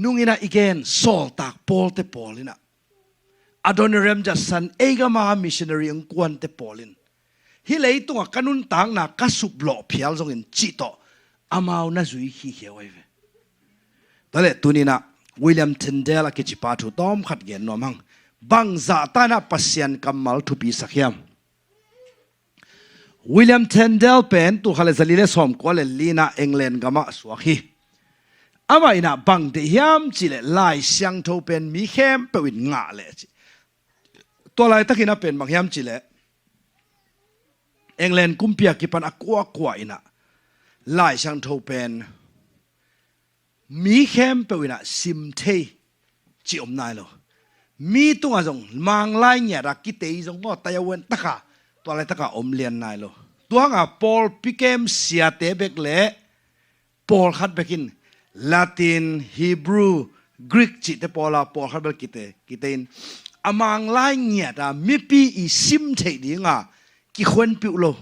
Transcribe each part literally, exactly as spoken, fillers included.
Nunginah i gen sawltak pawlte pawl inah, Adoniram Judson, ei gama missionary ungkuante pawl in, hih leitungah ka nuntakna ka suplawh phial zongin cih tawh amau na zui khikhia uh ahi ve. Tua leh tuninah William Tyndale a kicipa thu tawmkhat gen nuam hang. Bang zahtanah Pasian kammal thupi sak hiam? William Tyndale pen tulkhat le zali le sawmkua le li inah England gamah suak hi. Amah inah bang deih hiam cihleh Lai Siangtho pen mi khempeuh in ngah leh ci. Tua laitakinah pen bang hiam cihleh England kumpi a kipan a kuakua inah Lai Siangtho pen mi khempeuh inah sim thei cih om nai lo. Mi tungah zong Manglai ngiata kitei zong maw, tayawen taka tua laitaka om lian nai lo. Tua hanga pawlpi kem siate bek le pawlkhat bekin Latin, Hebrew, Greek cihte pawla pawlkhat bek kite kitein a Manglai ngiata mipi i sim theih dinga kikhuanpiuh lo.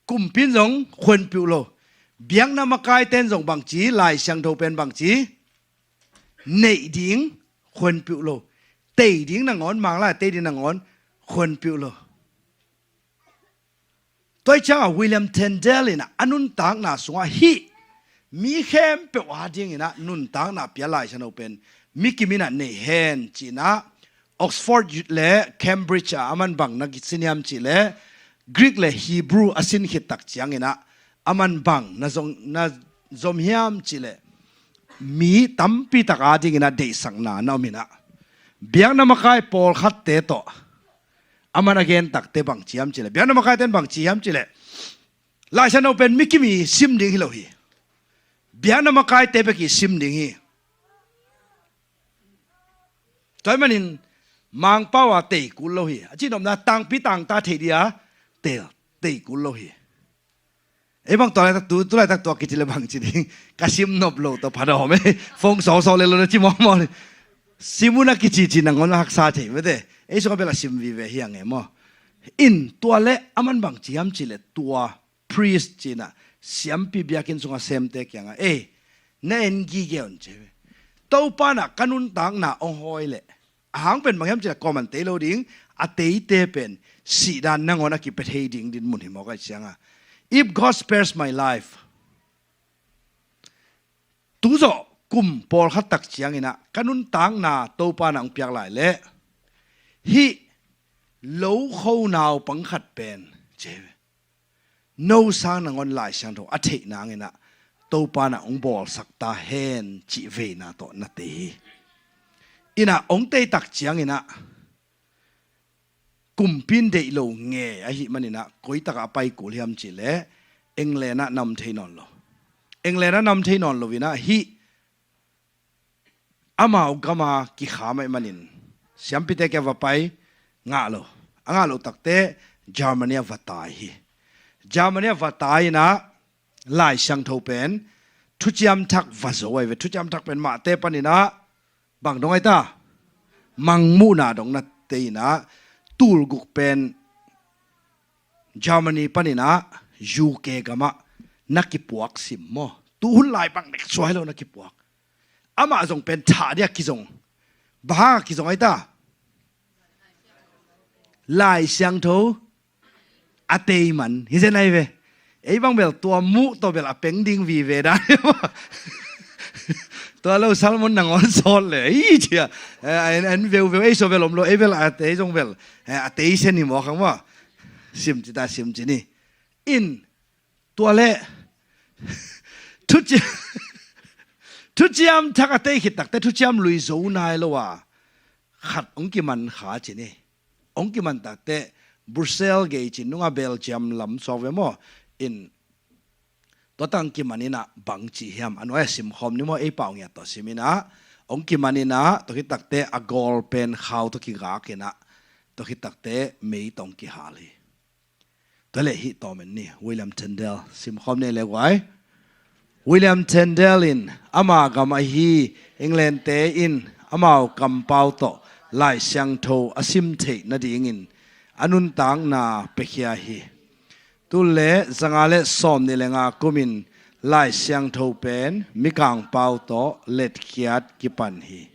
Kumpi in zong khuanpiuh lo. Biakna makaite in zong bangci, Lai Siangtho pen bangci, neih ding khuanpiuh lo. Tei ding nangawn, Manglai tei ding nangawn khuanpiuh lo. Tua hi ciangah William Tyndale inah a nuntakna sungah hih mi khempeuh a dinginah nuntakna pia Lai Siangtho pen mi kim inah nei hen cinah Oxford le Cambridge ah aman bang na kisin hiam cihleh Greek le Hebrew a sin khit tak cianginah aman bang na zong, na zom hiam cihleh mi tampi tak a dinginah deihsakna na om inah biakna makai pawlkhatte tawh aman a gen takte bangci hiam cihleh, biakna makaite in bangci hiam cihleh, Lai Siangtho pen mi kim i sim ding hi lo hi. Biakna makaite bek i sim ding hi. Tua ahih manin Mangpau a tei kul lo hi. A cihnopna tangpi tangta thei dia tei, tei kul lo hi. Ei bang tua laitak tu, tu laitak tua kici le bang ci ding. Ka sim nop lo tawh pha dawm ei. Phone sawsawh le lo na ci mawkmawk le. Sim un a kicici nangawn a haksa thei mete. Ei sungah bel a sim vive hi a nge maw? In tua le aman bang ci hiam cihleh tua priest cinah siampi biakinn sungah semte kiangah ei, na en gige un ci ve. Topa inah ka nuntakna hong hawi leh a hang pen bang hiam cihleh kawm an tei lo ding, a teite pen sihdan nangawn a kipia thei ding dinmun hi mawk ahih ciangah, if God spares my life, tuzawh kum pawlkhat tak cianginah ka nuntakna Topa inah hong piak lai leh hih lo kho naupang khat pen ci ve, no sang nangawn Lai Siangtho a theih nanginah Topa inah hong bawlsak ta hen cih veina tawh na tei hi. Inah hong tei tak cianginah kumpi in deih lo ngei ahih maninah koi takah a pai kul hiam cihleh England ah na om thei nawn lo. England ah na om thei nawn lo inah hih amau gama kikham ahih manin siampite kiang va pai, ngah lo. A ngah loh takteh Germany ah va tai hi. Germany ah va tai inah Lai Siangtho pen Thuciam Thak va zo ahi ve. Thuciam Thak pen mahte paninah bang dong ahi ta? Mangmuhna dong na tei inah tulguk pen Germany paninah U K gamah na kipuak sim maw? Tuhun lai bang nek suai lo na kipuak. Amah zong pen thah dia kizong. Bang hanga kizong ahi ta? Lai Siangtho a tei man hi zen ahi ve. Ei bang bel tua muh tawh bel a peng ding vive dan. Tua lo sermon nangawn sawt le ei cia. Eh, en, en veuveu ei sawt bel om lo ei bel a tei zong bel, eh, a tei sen hi mawk hang maw? Sim ci ta, sim ci ni. In tua le Thuci-, Thuciam Thak a tei khit takteh Thuciam Lui zo nai lo a khat hong kiman kha ci ni. Hong kiman takteh Brussels gei ci nungah Belgium lam suak ve maw? In tua tang kiman inah bang ci hiam? A nuai a simkhawm ni maw? Ei pau ngiat tawh sim inah hong kiman inah tua khit takteh a gawl pen khau tawh kigak inah tua khit takteh mei tawh hong kihal hi. Tua leh hih tawm en ni, William Tyndale simkhawm ni le guai. William Tyndale in ama gam ahi England te in amau kampau tawh Lai Siangtho a sim theih nadingin a nuntakna piakhia hi. Tul le zanga le sawm ni le nga kumin Lai Siangtho pen Mikangpau tawh letkhiat kipan hi.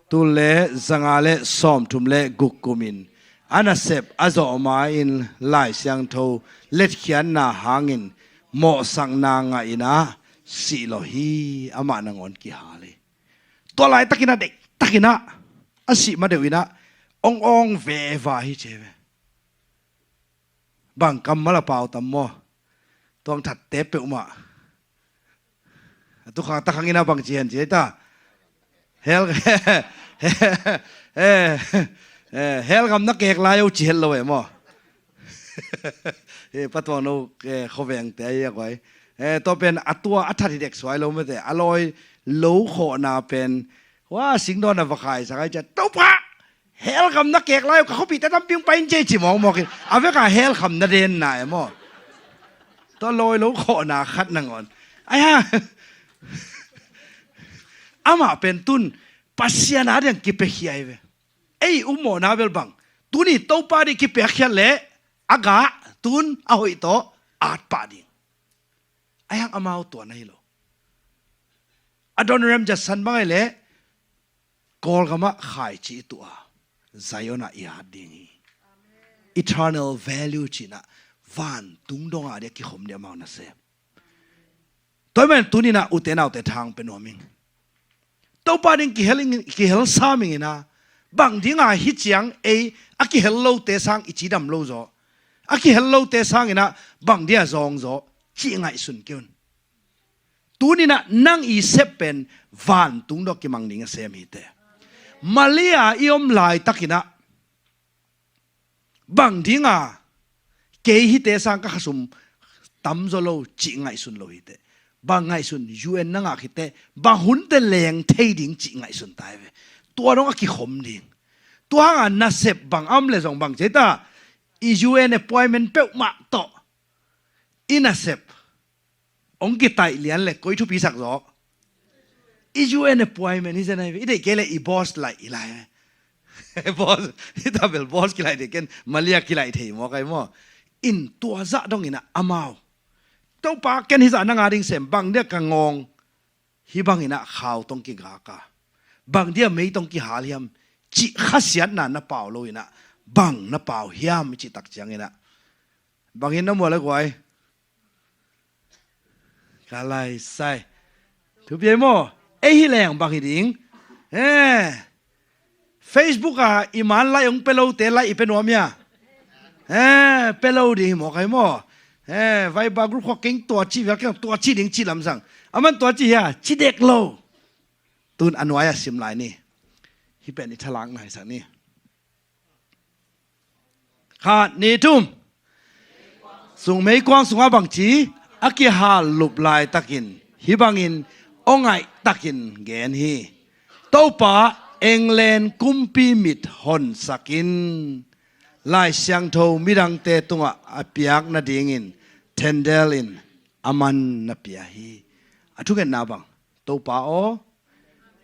Tul le zanga le sawmthum le guk kumin a nasep a zawh ma-in Lai Siangtho letkhiatna hangin mawhsakna ngah in ah sih lawh hi. Amah nangawn kihal hi. Tua laitakin ah deihtakin ah a sih ma deuh in ah awng awng veva hi ci hi ve. Bang kammal a pau tam maw? Tuang thatte peuhmah. A tukhang takhang in ah bang ci hen ci hi ta. Hell, eh, eh, hell gam na kek lai uh ci het lo e maw? Eh, patuang no, eh, khuavengte ahi a guai. Eh, tua pen a tua a that hi dek suai lo mate. A lawi lo khawhna pen hua singdawn a va khaisak ai ciah, Topa, hell gam na kek lai uh, ka khuapihte tampi hong pai in ci ei ci mawkmawk in. A vek a hell gam na denna e maw? Tua lawi lo khawhna khat nangawn. Ai ha. Amah pen tun Pasian a diang kipiakhia hi ve. Ei upmawhna bel bang, tuni Topa ding kipiakkhiat leh a gah, tun a hoih tawh at pah ding. Ai hang amau tua na hi lo. Adoniram Judson bang ahih leh Kawlgam ah khaici i tuah a, Zion ah i at ding hi. Eternal value cih in ah vantung dong a ding a kikhom ding amau nasem. Tua ahih manin tuni in ah ute naute thang pia nuam ing. Topa ding kihel ing, kihel sam ing in ah, bang ding a hih ciang ei a kihel lote sang i cidam lo zaw, a kihel lote sang in ah bang ding a zawng zaw cih ngaihsun kei un. Tuni in ah nang i sep pen vantung dong a kimang ding a sem hi teh. Malaysia i om laitakin ah bang ding a kei hihte sang ka khasum tamzaw lo cih ngaihsun lo hi teh. Bang ngaihsun, U N na ngah khit teh bang hun teh leng thei ding cih ngaihsun ta hi ve. Tua dong a kikhom ding. Tua hang a nasep bang a om leh zong bang ci ei ta, i U N appointment peuhmah tawh i nasep hong kitaih lian leh koi thupi sak zaw? I U N appointment hi zen ahi ve. I deih kei leh i boss laih hi lai ve. Boss, hi ta bel boss kilaih thei ken, Malaysia kilaih thei mawk ai maw? In tua zah dong in ah amau, Topa ken hih zah nang a ding sem, bang ding a ka ngawng hih bang in ah khau tawh kigak a, bang ding a mei tawh kihal hiam cih khasiatna na pau lo in ah bang na pau hiam i cih tak ciangin ah bang in na mual a guai? Ka lai sai. Thupi ei maw? Ei hi leng bang hi ding? Eh, Facebook a i man lai hong pia lote lai i pia nuam hia? Eh, pia lo ding hi mawk ai maw? Eh, Viber group khua keng tua cih vek keng tua cih ding cih lamsang. A man tua cih hia? Cih dek lo. Tun a nuai a sim lai ni. Hih pen i thalak naisak ni. Khat, nih, thum. Sung meikuang sungah bangci a kihal lup laitakin hih bangin aw ngaihtakin gen hi. Topa England kumpi mit honsakin Lai Siangtho midangte tungah a piak nadingin Tyndale in a man na pia hi. A thungetna bang, Topa aw,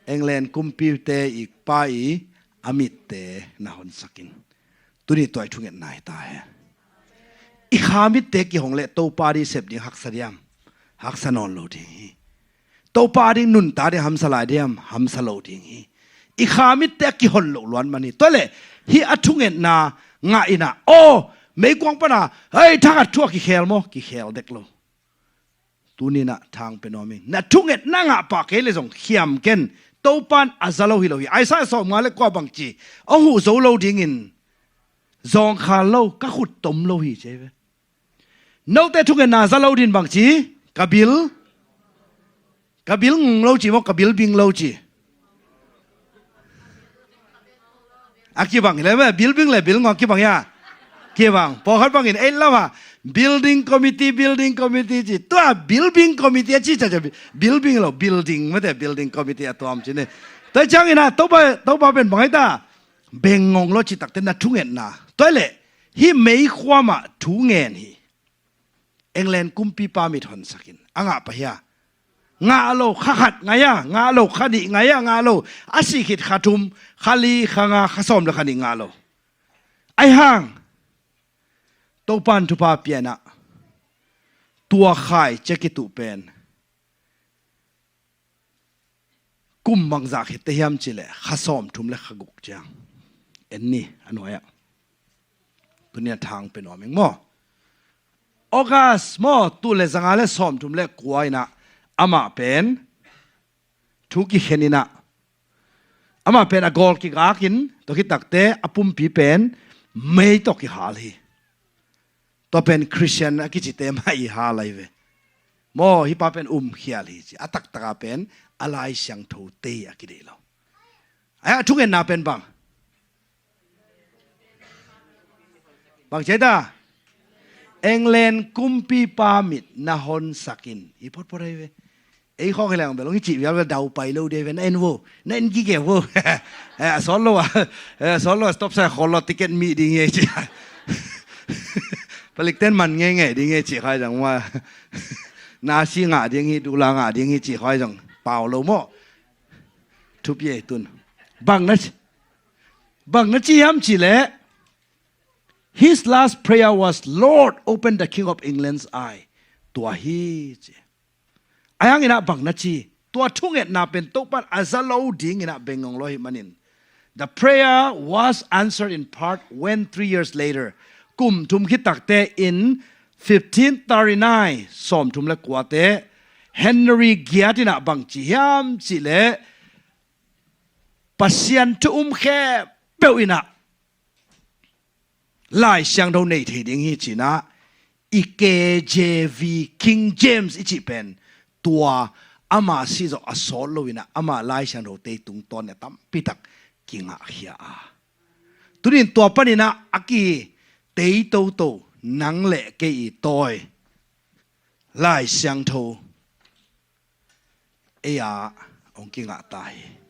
England kumpite i pa i a mitte na honsakin. Tuni tua i thungetna hi ta hen. I kha mitte kihong leh Topa ding sep ding haksa diam? Haksa nawn lo ding hi. Topa ding nuntak ding hamsa lai diam? Hamsa lo ding hi. I kha mitte a kihon loh luat man hi. Tua leh hih a thungetna ngah in ah, aw, meikuang pan a, hei, thakhat thu a kikhel maw? Kikhel dek lo. Tuni in ah thang pia nuam ing. Na thungetna ngah pah kei leh zong khiam ken. Topa in a za lo hi lo hi. Isaiah sawmnga le kua bangci, hong huh zo lo dingin zawngkhal lo, ka khut tom lo hi ci hi ve. Note thungetna za lo ding bangci, ka bil, ka bil ngong lo ci maw, ka bil bing lo ci? A kibang hi leh meh, bil bing leh bil ngong kibang hia? Kibang. Pawlkhat bangin ei lam a building committee, building committee ci. Tua building committee a ci ca ca, bil bing lo, building mate, building committee a tuam ci ni. Tua ciangin ah Topa, Topa pen bang hi ta? Beng ngong lo ci takte na thungetna. Tua leh hih meikuang ah thu ngen hi. England kumpipa mit honsakin a ngah pah hia? Ngah lo. Kha khat ngai a, ngah lo. Kha nih ngai a, ngah lo. A sih khit kha thum, kha li, kha nga, kha sawm le kha nih ngah lo. Ai hang Topa in thupha pia in ah tua khaici a kituh pen Kum bangzah khit teh hiam cih leh kha sawmthum le kha guk ciang. En ni a nuai ah. Tuni a thang pe nuam ing maw? August maw, tul le zanga le sawmthum le kua in ah amah pen thu kikhen in ah, amah pen a gawl kigak in, tua khit tak teh a pumpi pen mei tawh kihal hi. Tua pen Christian a kicite mah i hal ahi ve. Maw, hih pa pen umkhial hi ci. A taktak a pen a Lai Siangtho tei a kideih lo. Ai, a thungetna pen bang, bang ci ai ta? England kumpipa mit na honsak in. I photphot ahi ve. Ei khawng hi leng bel hong hi cih vial bel dau pai lo ding hi ve. Na en vo, na en gige vo. Eh, a sawt lo a, eh, a sawt lo a stop sign khol lo, ticket mih ding hi ci. Palikten man ngeingei ding hi ci kha hi zong maw. Nasi ngah ding hi, dula ngah ding hi ci kha hi zong pau lo maw. Thupi ei tun. Bang na ci, bang na ci hiam cih leh, his last prayer was, "Lord, open the King of England's eye." Tua hi ci. Ahi hangin ah bang na ci, tua thungetna pen Topa'n a za lo dingin ah beng ngong lo ahih manin, the prayer was answered in part when three years later, kum thum khit tak teh in fifteen thirty-nine, sawmthum le kua teh, Henry giat in ah bang ci hiam cih leh, Pasian thu um khempeuh in ah Lai Siangtho nei thei ding hi ci-in ah, i K J V, King James i cih pen, tua ama sih zawh a sawt lo in ah, ama Lai Siangtho tei tungtawn in ah tampi tak kingahkhia a. Tuni in tua panin ah a kitei toto nang le kei i tawi Lai Siangtho ei-a hong kingah ta hi.